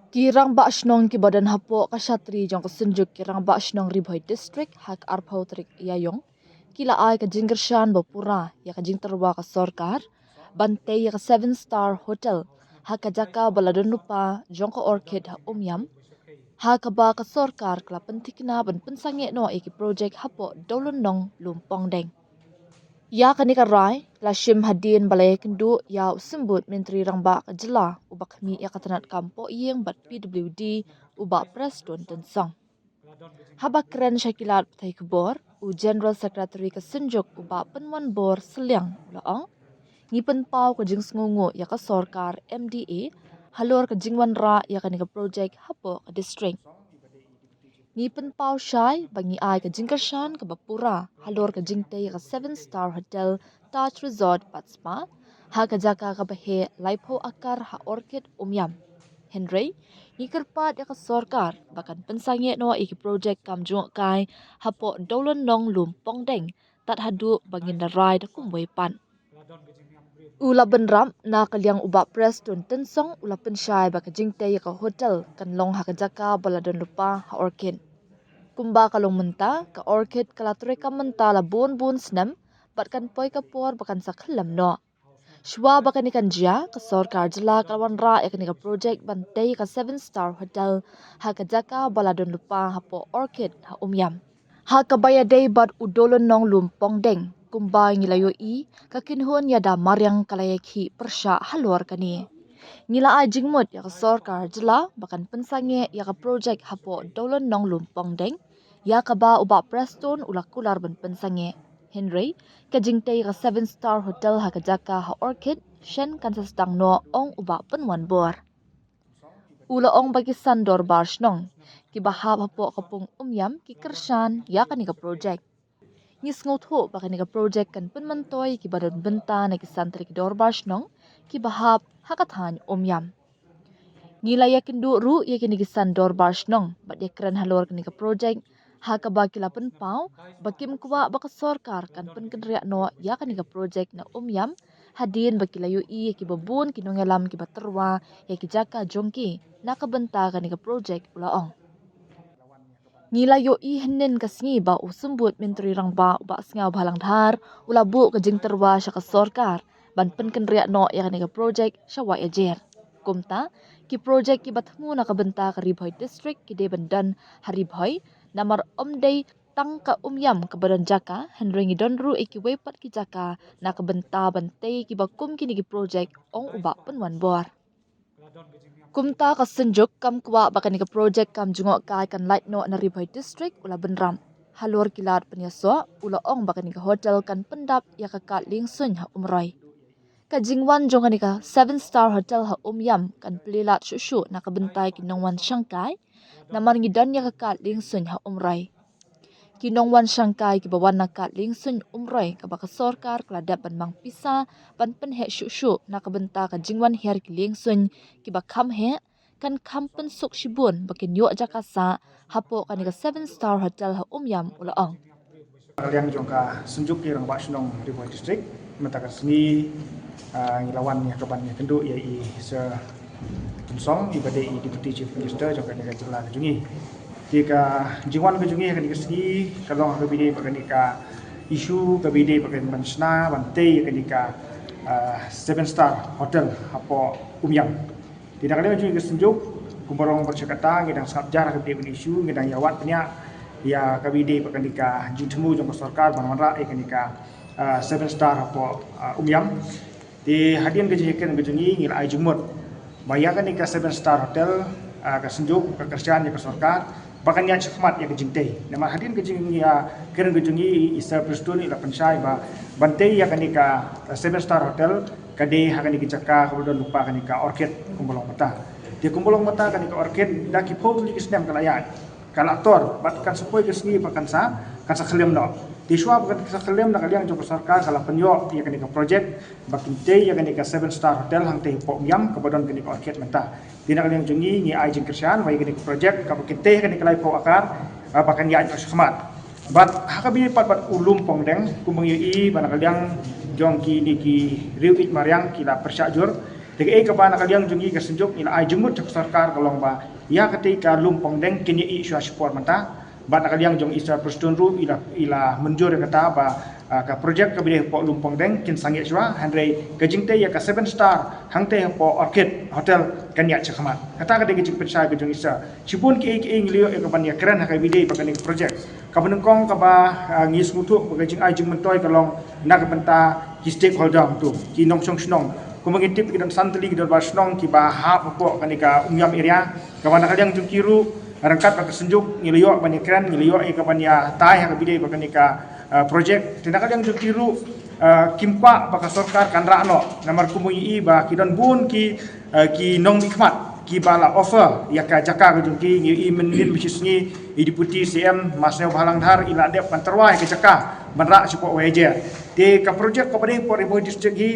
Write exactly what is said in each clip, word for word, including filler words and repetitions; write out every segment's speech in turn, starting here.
Ki rangbah shnong kiba don hapoh ka shatri jong ka Synjuk ki Rangbah Shnong Ri Bhoi District ha ka arphew tarik Ïaïong ki la ai ka jingkyrshan ba pura ïa ka jingtyrwa ka sorkar ban tei ïa ka Seven Star Hotel ha ka jaka ba la don lypa jong ka Orchid ha Umiam, ha kaba ka sorkar ka la pynthikna ban pynsangeh noh ïa ki projek hapoh Dawlynnong Lumpongdeng. Ïa kane ka rai la shim hadien ba la ïakynduh ïa u Symbud Myntri Rangbah ka jylla uba khmih ïa ka tnat kam pohïing bad P W D u Bah Prestone Tynsong. Haba kren sha ki lad pathai khubor, u General Secretary ka Synjuk u Bah Pynwanbor Sylliang u la ong, ngi pynpaw ka jingsngewnguh ïa ka sorkar M D A halor ka jingwanrah ïa kane ka projek hapoh ka district. Ngi pynpaw shai ba ngi ai ka jingkyrshan kaba pura halor ka jingtei ïa ka Seven Star Hotel Taj Resort bad Spa ha ka jaka kaba heh laiphew akar ha Orchid Umiam. Hynrei ngi kyrpad ïa ka sorkar ba kan pynsangeh noh ïa ki projek kam jngohkai hapoh Dawlynnong Lumpongdeng tad haduh ba ngin da rai da kumwei pat. U la bynrap na ka liang u Bah Prestone Tynsong u la pynshai ba ka jingtei ïa ka hotel kan long ha ka jaka ba la don lypa ha Orchid. Kumba ka long mynta, ka Orchid ka la treikam mynta la bun bun snem bad kan poi ka por ba kan sa khyllem noh. Shuwa ba kane kan jia, ka sorkar jylla ka la wanrah ïa kane ka projek ban tei ka Seven Star Hotel ha ka jaka ba la don lypa hapoh Orchid ha Umiam. Ha kaba ïadei bad u Dawlynnong Lumpongdeng, kumba ngi la ïohi, ka kynhun ïada mariang ka la ïakhih pyrshah halor kane. Ngi la ai jingmut ïa ka sorkar jylla ba kan pynsangeh ïa ka projek hapoh Dawlynnong Lumpongdeng, ïa kaba u Bah Prestone u la kular ban pynsangeh. Hynrei ka jingtei ïa ka Seven Star Hotel ha ka jaka ha Orchid shen kan sa sdang noh, ong u Bah Pynwanbor. U la ong ba ki san dorbar shnong kiba hap hapoh ka pung Umiam ki kyrshan ïa kane ka projek. Ngi sngewthuh ba kane ka projek kan pynmyntoi kiba don bynta na ki san tylli ki dorbar shnong kiba hap ha ka thaiñ Umiam. Ngi la ïakynduh ruh ïa kine ki san dorbar shnong bad ïakren halor kane ka projek, ha kaba ki la pynpaw ba kim kwah ba ka sorkar kan pynkynriah noh ïa kane ka projek na Umiam hadien ba ki la ïohi ïa kiba bun ki nongïalam kiba tyrwa ïa ki jaka jong ki na ka bynta kane ka projek, u la ong. Ngi la ïohi hynnin ka sngi ba u Symbud Myntri Rangbah u Bah Sniawbhalang Dhar u la buh ka jingtyrwa sha ka sorkar ban pynkynriah noh ïa kane ka projek sha Wah Ïajer. Kumta, ki projek kiba thmu na ka bynta ka Ri Bhoi District ki dei ban don ha Ri Bhoi, namar ym dei tang ka Umiam kaba don jaka, hynrei ngi don ruh ïa kiwei pat ki jaka na ka bynta ban tei kiba kum kine ki projek, ong u Bah Pynwanbor. Kumta ka Synjuk kam kwah ba kane ka projek kam jngohkai kan lait noh na Ri Bhoi District, u la bynrap. Halor ki lad pynïasoh, u la ong ba kane ka hotel kan pyndap ïa ka kad liengsuiñ ha Umroi. Ka jingwan jong kane ka Seven Star Hotel ha Umiam kan plie lad shuh shuh na ka bynta ki nongwan shangkai, namar ngi don ïa ka kad liengsuiñ ha Umroi. Ki nongwan shangkai kiba wan na kad liengsuiñ Umroi kaba ka sorkar ka la dep ban mang pisa ban pynheh shuh shuh na ka bynta ka jingwan hiar ki liengsuiñ kiba kham heh, kan kham pynsuk shibun ba kin ïoh jaka sah hapoh kane ka Seven Star Hotel ha Umiam, u la ong. Ka liang jong ka Synjuk ki Rangbah Shnong Ri Bhoi District, mynta ka sngi, ah, ngi la wan ïa ka ban ïakynduh ïa i Sir Tynsong, iba dei i Deputy Chief Minister jong kane ka jylla ka jong ngi. Te ka jingwan ka jong ngi ha kane ka sngi ka long ha kaba ïadei bad kane ka issue kaba ïadei bad ka ban shna ban tei ïa kane ka, ah, Seven Star Hotel hapoh Umiam. Te na ka liang jong ngi ka Synjuk, kumba long bad sha kata, ngi dang sngap jar ha kaba ïadei bad issue, ngi dang ïa wad bniah ïa kaba ïadei bad kane ka jingthmu jong ka sorkar ban wanrah ïa kane ka, ah, Seven Star hapoh, ah, Umiam. Te hadien ka jingïakren ka jong ngi, ngi la ai jingmut ba ïa kane ka Seven Star Hotel, ah, ka Synjuk ka kyrshan ïa ka sorkar ba kan ïaid shakhmat ïa ka jingtei. Namar hadien ka jingïakren ka jong ngi, i Sir Prestone i la pynshai ba ban tei ïa kane ka, ah, Seven Star Hotel ka dei ha kane ka jaka kaba don lypa kane ka Orchid kumba long mynta. Te kumba long mynta kane ka Orchid da ki phew tylli ki snem ka la ïaid, ka la tor, bad kan sa poi ka sngi ba kan sa, kan sa khyllem noh. Te shuwa ba kan sa khyllem, na ka liang jong ka sorkar ka la pynïoh ïa kane ka projek ba kin tei ïa kane ka Seven Star Hotel hangtei hapoh Umiam kaba don kane ka Orchid mynta. Te na ka liang jong ngi, ngi ai jingkyrshan ba ïa kane ka projek kaba kin tei ïa kane ka laiphew akar, ah, ba kan ïaid noh shakhmat. Bad ha kaba ïadei pat bad u Lumpongdeng, kumba ngi ïohi ba na ka liang jong kine ki riew ïeit mariang ki la pyrshah jur, Te kaei kaba na ka liang jong ngi ka Synjuk ngi la ai jingmut sha ka sorkar ka long ba ïa katei ka lum pongdeng kin ïa i shuwa shipor mynta. Bad na ka liang jong i Sir Prestone ruh i la, i la mynjur ïa kata ba, ah, ka project kaba dei hapoh lum pongdeng kin sangeh shuwa, hynrei ka jingtei ïa ka seven star hangtei hapoh Orchid Hotel kan ïaid shakhmat. Kata ka dei ka jingpynshai ka jong i Sir. Shibun kiei kiei ngi la ïoh ïa kaban ïakren ha kaba dei ba kane ka project. Kaba nyngkong kaba, ah, ngi sngewthuh ba ka jingai jingmyntoi ka long na ka bynta ki stakeholder hangtu, ki nongshong shnong. Kumba ngi tip ki don san tylli ki dorbar shnong kiba hap hapoh kane ka Umiam area. Kaba na ka liang jong ki ruh, ryngkat bad ka Synjuk ngi la ïoh ban ïakren, ngi la ïoh ïa kaban ïatai ha kaba dei ba kane ka, ah, project. Te na ka liang jong ki ruh, ah, kim kwah ba ka sorkar kan rah noh. Namar kumba ngi i ba ki don bun ki, ah, ki nongmihkhmat kiba la offer ïa ka jaka ka jong ki, ngi i mynnin mynshisngi i Deputy C M Bah Sniawbhalang Dhar i la dep ban tyrwa ïa ka jaka ban rah shapoh Y J. Te ka project kaba dei hapoh Ri Bhoi District hi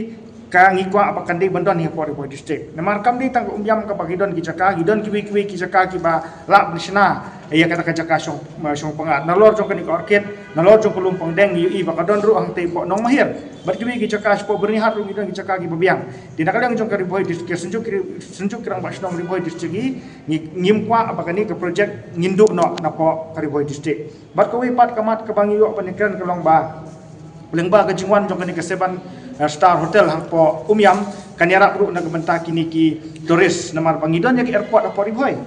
ka ngi kwah ba kan dei ban don hi hapoh Ri Bhoi District. Namar kam dei tang ka Umiam kaba ki don ki jaka, ki don kiwei kiwei ki jaka kiba lah ban shna ïa kata ka jaka shong, shong pyngngad. Nalor jong kane ka Orchid, nalor jong ka lum pongdeng ngi ïohi ba ka don ruh hangtei hapoh Nongmahir. Bad kiwei ki jaka shapoh Byrnihat ruh ngi don ki jaka kiba biang. Te na ka liang jong ka Ri Bhoi District, ka Synjuk ki, Synjuk ki Rangbah Shnong Ri Bhoi District hi, ngi, ngim kwah ba kane ka project ngin duh noh napoh ka Ri Bhoi District. Bad kawei pat ka mat kaba ngi ïoh ban ïakren ka long ba lyngba ka jingwan jong kane ka seven, eh, star hotel hapoh Umiam kan ïarap ruh na ka bynta kine ki tourist, namar ba ngi don ïa ka airport hapoh Ri Bhoi.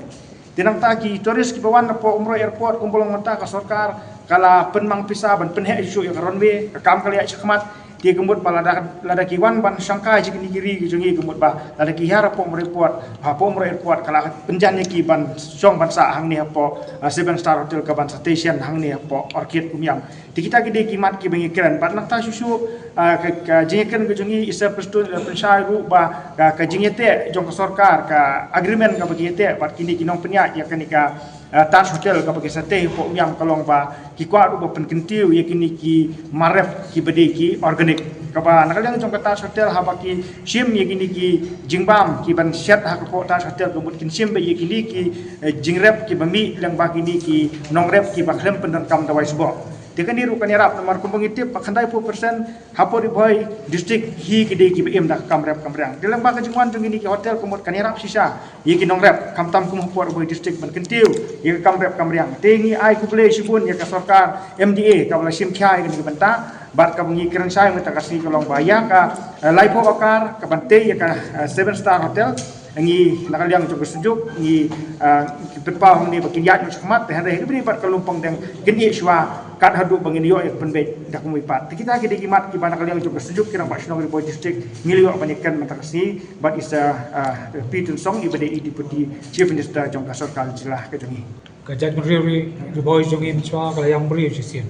Te nangta ki tourist kiba wan hapoh Umroi Airport kumba long mynta ka sorkar ka la pynmang pisa ban pynheh shuh ïa ka runway, ka kam ka la ïaid shakhmat. Te ka mut ba lada, lada ki wan ban shongkai sha kine ki ri ki jong ngi, ka mut ba lada ki hiar hapoh Umroi Airport, hapoh Umroi Airport ka la pynjan ïa ki ban shong ban sah hangne hapoh, ah, seven star hotel kaban station hangne hapoh Orchid Umiam. Te kita ki dei ki mat kiba ngi kren. Bad nangta shuh shuh, ah, ka, ka jingïakren ka jong ngi i Sir Prestone i la pynshai ruh ba ka, ka jingïateh jong ka sorkar, ka agreement kaba ki ïateh bad kine ki nongpynïaid ïa kane ka, ah, Taj Hotel kaba ki sa tei hapoh Umiam ka long ba ki kwah ruh ba pynkyntiew ïa kine ki mar rep kiba dei ki organic. Kaba na ka liang jong ka Taj Hotel haba ki shim ïa kine ki jingbam kiban shet ha ka hapoh Taj Hotel ka mut kin shim beit ïa kine ki, eh, jingrep kiba mih lyngba kine ki nongrep kiba khlem pyndonkam dawai sboh. Te kane ruh kan ïarap namar kumba ngi tip ba khyndaiphew percent hapoh Ri Bhoi District hi ki dei kiba im da ka kam rep kam riang. Te lyngba ka jingwan jong kine ki hotel ka mut kan ïarap shisha ïa ki nongrep, khamtam kum hapoh Ri Bhoi District ban kyntiew ïa ka kam rep kam riang. Te ngi ai khublei shibun ïa ka sorkar M D A kaba la shim khia ïa kane ka bynta bad kaba ngi kren shai mynta ka sngi ka long ba ïa ka, eh, laiphew akar kaban tei ïa ka, eh, seven star hotel. Ngi na ka liang jong ka Synjuk ngi, ah, ngi pynpaw hangne ba kin ïaid noh shakhmat, te hynrei ha kaba ïadei bad ka lum pongdeng kin ïeh shuwa kat haduh ba ngin ïoh ïa ka pynbeit da kumwei pat. Te kita ki dei ki mat kiba na ka liang jong ka Synjuk ki Rangbah Shnong Ri Bhoi District ngi la ïoh ban ïakren mynta ka sngi bad i Sir, ah, P Tynsong iba dei i Deputy Chief Minister jong ka sorkar jylla ka jong ngi. Ka jaitbynriew Ri, Ri Bhoi jong ngi mynshwa ka la ïam briew shisien.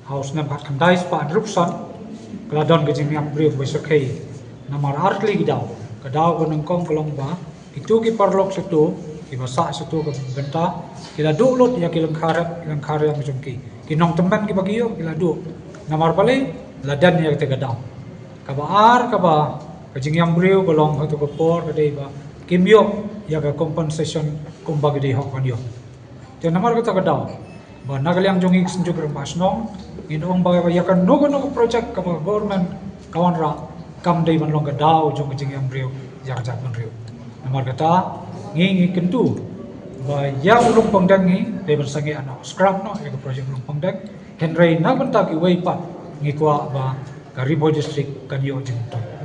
Ha u snem khatkhyndai spah hynriewphew san ka la don ka jingïam briew kaba shyrkhei. Namar ar tylli ki daw. Ka daw ka nyngkong ka long ba kito ki paralok shato, kiba sah shato ka bynta, ki la duh lut ïa ki lyngkha rep, ki lyngkha riang jong ki. Ki nongtymmen kiba ki ïoh ki la duh. Namar balei? La don ïa kata ka daw. Kaba ar kaba ka jingïam briew ka long ha kato ka por ka dei ba kim ïoh ïa ka compensation kumba ka dei hok ban ïoh. Te namar kata ka daw ba na ka liang jong ngi ka Synjuk Rangbah Shnong ngin ong ba ïa kano kano ka project kaba ka government ka wanrah kam dei ban long ka daw jong ka jingïam briew ïa ka jaitbynriew. Namar kata ngi ngi kyntu ba ïa u lum pongdeng ngi dei ban sangeh noh, scrap noh ïa ka project lum pongdeng. Hynrei na ka bynta kiwei pat ngi kwah ba ka Ri Bhoi District kan ïoh jingmyntoi.